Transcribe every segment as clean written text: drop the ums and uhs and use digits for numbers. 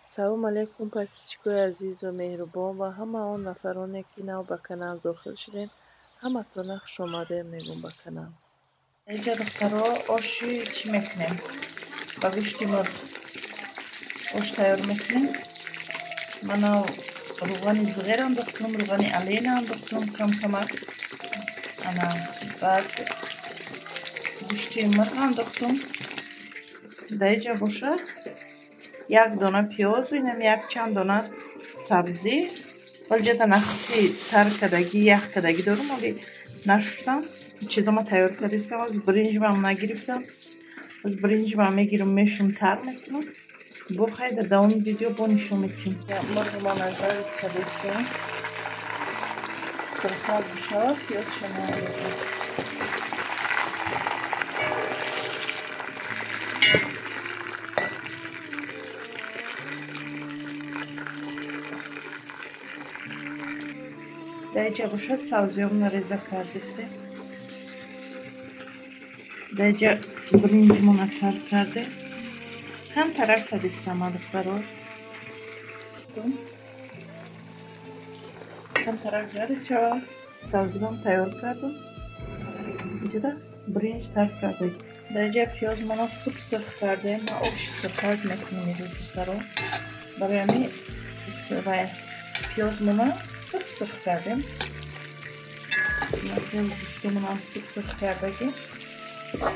Салом алейкум, подписчикои азизу меҳрубон ва ҳама он нафароне, ки нав ба канал дохил шудем. Ҳаматона хушомадед мегӯм ба канал. Инҷа духтаро оши чӣ мекунем? Ба гӯшти мурғ ош тайёр мекунем. Мана руғани зғер андохтум, руғани алена андохтум кам-камак. Ана баъд гӯшти мурғ андохтум. Дар инҷа бошад як дона пиёзу инам як чанд дона сабзӣ. Вале нахти тар кардагӣ, ях кардагӣ дорум, вале нашуштам. Чизома тайёр кардистам, аз биринҷмам нагирифтам. Аз биринҷмам мегирам, мешум, тар мекунам. Бо хай дар давоми видео бо нишон медиҳем. Мурғмон аз жарит кардистем. Сурхак бишавад, пиёзша меандозем. Дар инҷа бошад сабзиёмона реза кардистем. Дар инҷа биринҷмона тар кардем. Кам тарак кардистам, духтаро. Кам тарак жарид шавад. Сабзиам тайёр кардам. Инҷа биринҷ тар кардем. Дар инҷа пиёзмона суп сурх кардем. Ма оши сурхак мекунем имрӯз, духтаро. Барои ҳамин пиёзмона суп сурх кардем. Гӯштумонам суп сурх кардагӣ.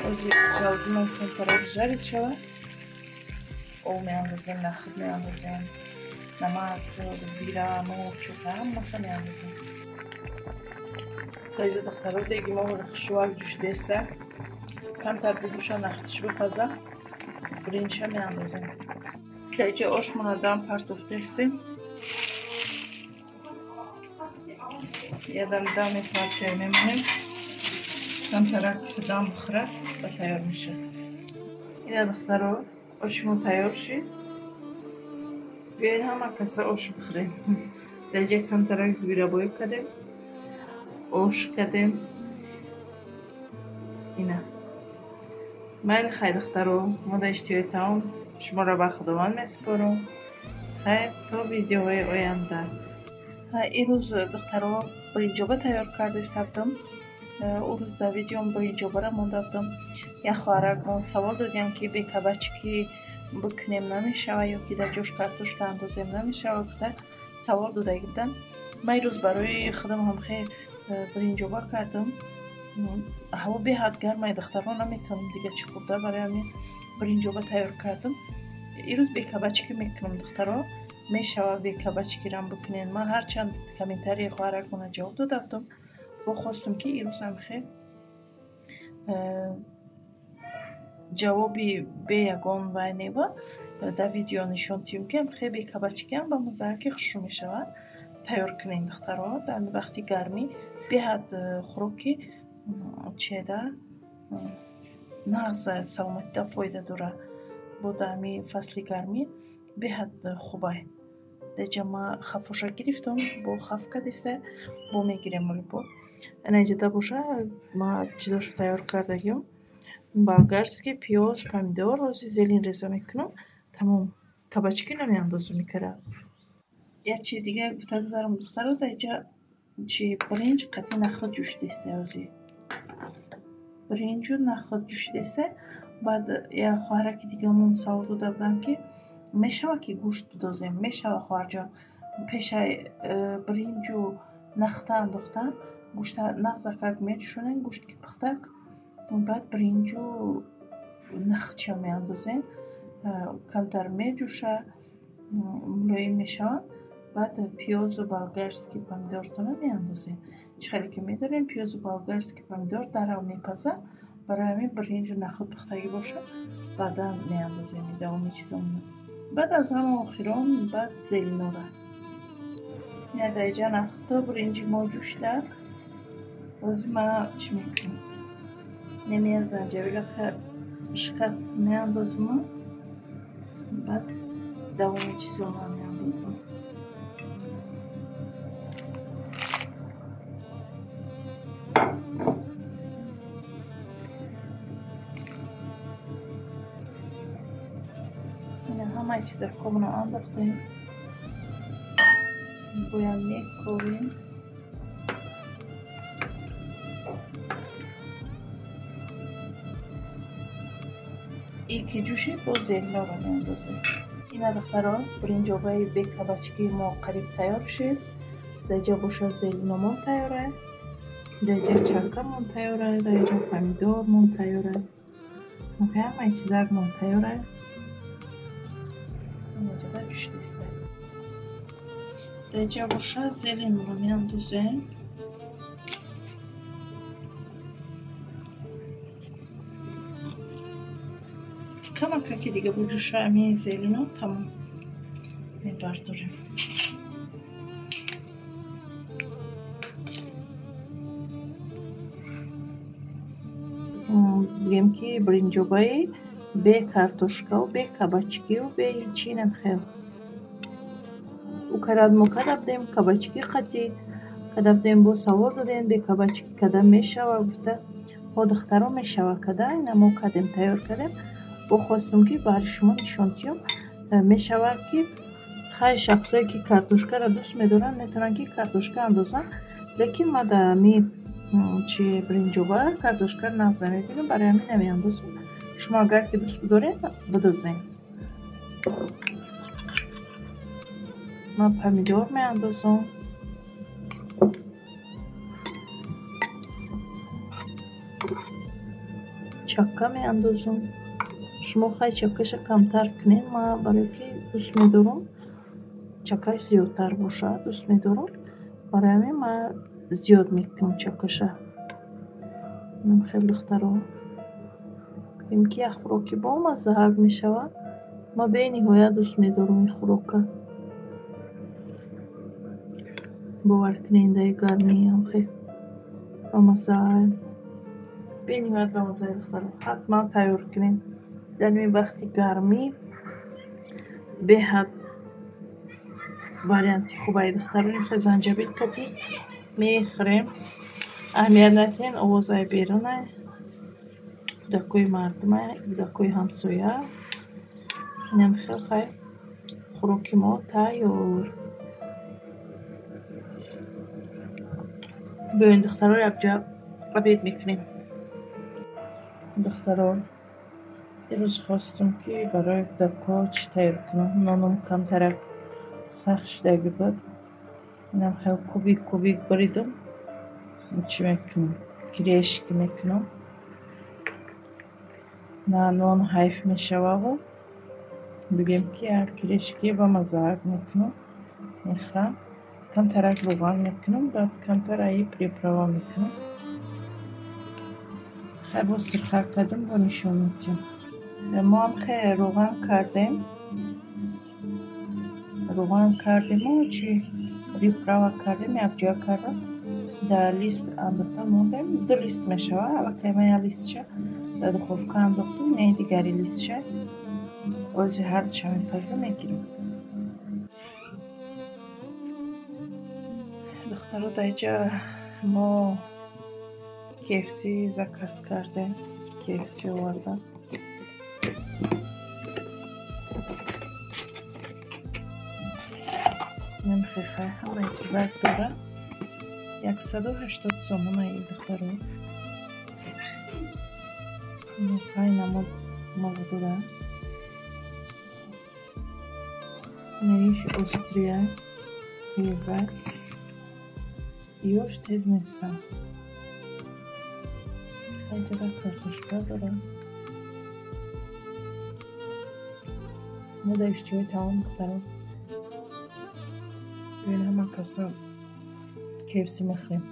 Ози сабзимон камтарак жарид шавад. Об меандозем, нахӯд меандозем, намак, зира, мурч, ҳамаша меандозем. Та инҷа духтаро деги мо хушвак ҷӯшидеста. Камтар бугӯша нахӯдш бипаза, биринҷша меандозем. Та инҷа ошмона дам партофтестем. Ядам дам мепартоем, мемонем. Камтарак дам бихӯрад ва тайёр мешавад. Ина духтаро ошимон тайёр шид. Биёед ҳама каса ош бихӯрем. Дар инҷа камтарак зирабоӣ кардем, ош кардем. Ина майли хай духтаро, мо дар иштиҳои таом шуморо ба Худованд месупорам. Хайр, то видеоҳои оянда. Ирӯз духтаро биринҷоба тайёр карда будам. Ӯ рӯз дар видеом биринҷобара монда будам. Як хоҳаракмон савол додиям, ки бе кабачки бикунем намешавад ё ки дар ҷош картошка андозем намешавад, гуфта савол додагӣ будам. Ман ирӯз барои худам ҳам хел биринҷоба кардам. Ҳаво беҳад гармай, духтаро, наметавонам дига чӣ хӯрда, барои ҳамин биринҷоба тайёр кардам. Ирӯз бе кабачки мекунам, духтаро. Мешавад бе кабачкирам бикунед. Ман ҳарчанд комментарии хоҳаракмона ҷавоб дода будам, бо хостум, ки ирӯз ҳам хел ҷавоби бе ягон вай нева дар видео нишон диҳем, ки хел бе кабачкиам ба маззаки хушрӯ мешавад. Тайёр кунед, духтаро. Дар вақти гармӣ беҳад хӯроки чеда нағз, саломатида фоида дорад. Бо дар ҳамин фасли гармӣ беҳад хубай. Дар инҷа ма хафоша гирифтам, бо хаф кардиста, бо мегирем бо. Ана инҷада боша ма чизошо тайёр кардагиам. Болгарский пиёз, помидор, ҳозир зелень реза мекунам. Тамом, кабачки намеандозам икара. Як чизи дигар гуфта гузарам, духтаро, дар инҷа чи биринҷ қатъи нахӯд ҷӯшидеста ҳозир. Биринҷу нахӯд ҷӯшидеста. Баъд як хоҳараки дигармон савол дода будам, ки мешавад ки гӯшт бидозем? Мешавад, хоҳарҷон. Пешаи биринҷу нахта андохтан гӯшта нағзакак меҷӯшонем, гӯшт ки пухтак, баъд биринҷу нахча меандозем, камтар меҷӯша, мулоим мешаванд. Баъд пиёзу болгарский помидортона меандозем. Чӣ хеле ки медонем, пиёзу болгарский помидор дарав мепазад. Барои ҳамин биринҷу нахӯд пухтагӣ бошад, баъдан меандозем давоми чизомона. Баъд аз ҳама охирон баъд зеленора. Ина дар инҷа нахӯдто биринҷи мо ҷӯшида. Ҳозир ма чӣ мекунам? Немия занҷабила шикаст меандозам, баъд давоми чизомона меандозам. Ина ҳамаи Ҳамаи чизакомонро андохтем. Бояд мекобем. И ки ҷӯшид, боз зелиноро меандозем. Ина духтаро, биринҷобаи бе кабачкии мо қариб тайёр шуд. Дар ҷа бошад зелиномон тайёра, дар ҷа чаккамон тайёра, дар ҷа помидормон тайёра. Ҳамаи чизакмон тайёра. Инаҷода ҷӯшидиста. Дар ҷа бошад зелинро меандозем. Камакаки дига буҷӯша ами зелино тамом мебардорем. Бигем ки биринҷобаи бе картошкаву бе кабачкиву бе ҳичи намхел. Ӯ карад мо када будем кабачки қатӣ, када будем бо савол додем бе кабачки када мешава гуфта. Ҳо духтаро мешава када, ина мо кадем тайёр кардем. Бо хостум ки баҳри шумо нишон диҳам. Мешавад ки хай шахсое ки картошкаро дӯст медоранд метавонанд ки картошка андозанд, лекин ма дар ами чи биринҷоба картошкаро нағз намебинам, барои ҳамин намеандозам. Шумо агар ки дӯст бидоред бидозед. Ман помидор меандозам. Чакка меандозам. Шумо хай чаккаша камтар кунед, ман барое ки дӯст медорам чаккаш зиёдтар бошад, дӯст медорам. Барои ҳамин ман зиёд мекунам чаккаша. Хеле духтаро, бигем ки як хӯроки бомаззаҳак мешавад. Ман бениҳоят дӯст медорам ин хӯрока. Бовар кунед, дар гармиам хеле бамаззаа. Бениҳоят бамаззаи духтаро, ҳатман тайёр кунед. Дар ин вақти гармӣ беҳад варианти хубаи духтаро. Хеле занҷабил катӣ мехӯрем. Аҳамият надиҳем, овозаи берунай, кӯдакҳои мардумай, кӯдакҳои ҳамсоя. Инам хел хай хӯроки мо тайёр. Биёед духтаро якҷоя обед мекунем. Духтаро, дирӯз хостум ки барои кӯдакҳо чӣ тайёр кунам. Ноном камтарак сахт шудагӣ буд. Инам хел кубик кубик буридум. Чӣ мекунам? Кирешки мекунам. На нон ҳайф мешававу бигем ки як кирешки бамаззаак мекунам, мехӯрам. Камтарак равған мекунам, баъд камтар аи приправа мекунам. Хай боз сирхак кардам, бо нишон медиҳам. Мо ҳам хеле равған кардем. Равған кардему чи приправа кардем, якҷоя кардам. Дар лист андохта мондем. Ду лист мешавад. Аллакай ман як листша дар духовка андохтум, не дигари листша. Ози ҳардуша мепазам, мегирам. Духтаро, дар инҷа мо KFC заказ кардем. KFC овардам. Намхехай ҳамаи чизак дора. 180 сомонаи духтаро. Хай намуд мол дора. Наиш острия теза. Ёш тез нестам. Хай ҷада картошка дора. Мо дар иштиҳои таом духтаро. Биёед ҳама каса KFC мехӯрем.